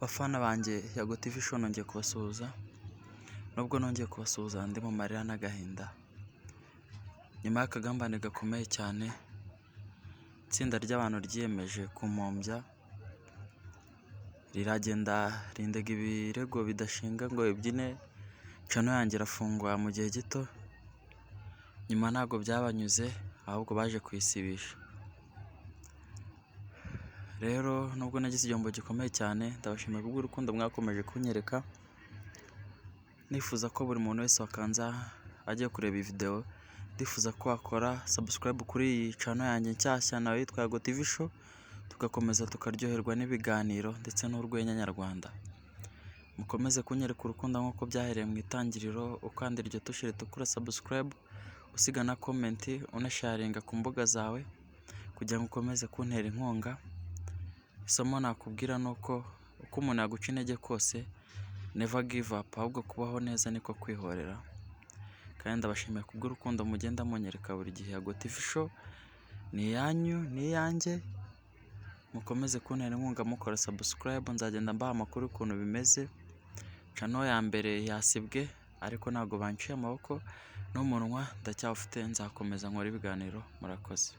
Bafana banjye, Yago TV Show nongeye kubasuhuza, nubwo nongeye kubasuhuza ndi mu marira n'agahinda, nyuma y'akagambane gakomeye cyane, itsinda ry'abantu ryiyemeje kumpombya, riragenda rindega ibirego bidashinga ngo bibyine, channel yanjye irafungwa mu gihe gito, nyuma ntabwo byabanyuze ahubwo baje kuyisibisha. Rero nubwo nagize igihombo gikomeye cyane, ndabashimira kubw'urukundo mwakomeje kunyereka, nifuza ko buri muntu wese wakanza agiye kureba iyi video, ndifuza ko wakora subscribe kuri iyi channel yanjye nshyashya nayo yitwa Yago TV Show, tugakomeza tukaryoherwa n'ibiganiro ndetse n'urwenya nyarwanda. Mukomeze kunyereka urukundo nk'uko byahereye mu itangiriro, ukanda iryo tushe ritukura subscribe, usiga na comment, unasharinga ku mbuga zawe kugira ngo ukomeze kuntera inkunga. Isomo nakubwira ni uko uko umuntu yaguca intege kose, never give up, ahubwo kubaho neza niko kwihorera. Kandi ndabashimiye kubw'urukundo mugenda munyereka buri gihe. Yago TV Show ni iyanyu, ni iyanjye, mukomeze kuntera inkunga mukora subscribe, nzagenda mbaha amakuru y'ukuntu bimeze. Channel ya mbere yasibwe ariko ntabwo banciye amaboko n'umunwa ndacyawufite, nzakomeza nkore ibiganiro, murakoze.